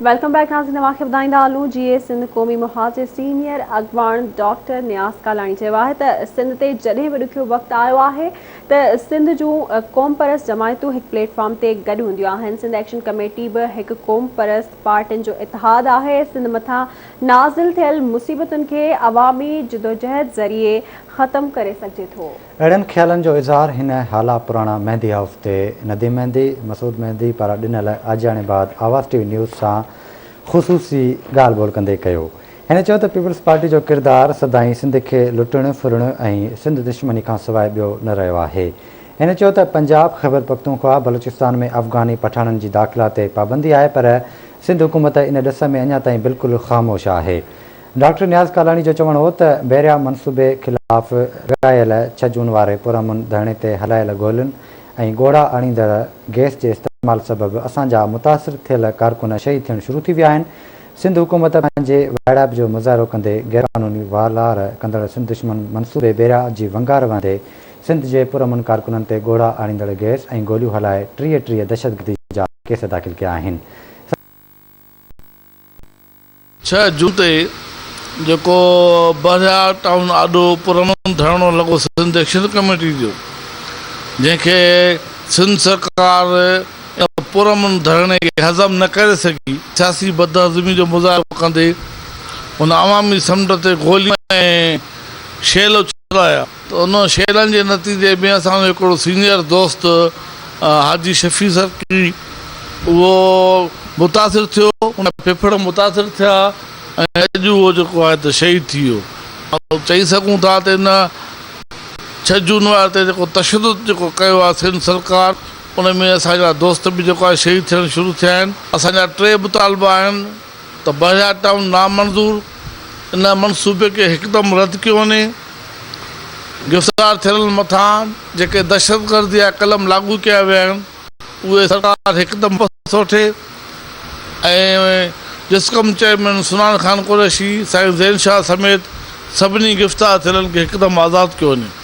Welcome back ناظرين اوهان کي ٻڌائيندا هلون جيئي سنڌ قومي محاذ جي سينيئر اڳواڻ ڊاڪٽر نياز ڪالاڻي چيو آهي ته سنڌ تي جڏهن به ڏکيو وقت آيو آهي ته سنڌ جون قومپرست جماعتون هڪ پليٽ فارم تي گڏ هونديون آهن سنڌ ايڪشن ڪميٽي به هڪ قومپرست پارٽين جو اتحاد آهي سنڌ مٿان نازل ٿيل مصيبتن کي عوامي جدوجهد ذريعي ختم ڪري سگهجي ٿو. اهڙن خيالن جو اظهار هن هالا پراڻا مهدي هائوس تي نديم مهدي، مسعود مهدي پاران ڏنل آجياڻي بعد آواز ٽي وي نيوز سان خصوصي ڳالهه ٻولهه ڪندي ڪيو. هن چيو ته پيپلز پارٽي جو ڪردار سدائين سنڌ کي لٽڻ، ڦرڻ ۽ سنڌ دشمني کانسواء ٻيو نه رهيو آهي. هن چيو ته پنجاب، خيبرپختونخوا، بلوچستان ۾ افغاني پٺاڻن جي داخلا تي پابندي آهي پر سنڌ حڪومت ان ڏس ۾ اڃا تائين بلڪل خاموش آهي. ڊاڪٽر نياز ڪالاڻي جو چوڻ هو ته بحريا منصوبي خلاف لڳايل ڇهه جون واري پرامن ڌرڻي تي هلايل گولين ۽ ڳوڙها آڻيندڙ گئس جي استعمال سبب اسان جا متاثر ٿيل ڪارڪن شهيد ٿيڻ شروع ٿي ويا آهن، سنڌ حڪومت پنهنجي وائڙائپ جو مظاهرو ڪندي غيرقانوني والار ڪندڙ سنڌ دشمن منصوبي بحريا جي ونگار وهندي سنڌ جي پرامن ڪارڪنن تي ڳوڙها آڻيندڙ گئس ۽ گوليون هلائي 30 ٽيهه دهشتگردي جا ڪيس داخل ڪيا آهن. ڇهه جون تي جيڪو بحريا ٽائون آڏو پرامن ڌرڻو لڳو سنڌ ايڪشن ڪميٽي جو جنهن کي سنڌ سرڪار ان پرامن ڌرڻي کي هضم نه ڪري سگهي، سياسي بدهضمي جو مظاهرو ڪندي هن عوامي سمنڊ تي گوليون ۽ شيل اڇلايا ته ان شيلن جي نتيجي ۾ اسان جو هڪڙو سينيئر دوست حاجي شفيع سرڪي اهو متاثر ٿيو، ان جا ڦيڦڙ متاثر ٿيا ۽ اڄ اهو جيڪو آهي ته شهيد ٿي ويو. چئي سگهون ٿا ته ان ڇهه جون واري تي جيڪو تشدد جيڪو ڪيو آهي سنڌ سرڪار ان ۾ اسان جا دوست به جيڪو آهي شهيد ٿيڻ شروع ٿيا آهن. اسان جا ٽي مطالبا آهن ته بحريا ٽائون نامنظور، ان منصوبي کي هڪدم رد ڪيو وڃي، گرفتار ٿيلن مٿان جيڪي دهشتگردي جا قلم لاڳو ڪيا ويا آهن اهي سرڪار هڪدم واپس وٺي ۽ جسقم چيئرمين سنان خان قريشي، سائين زين شاهه سميت سڀني گرفتار ٿيلن کي هڪدم آزاد ڪيو وڃي.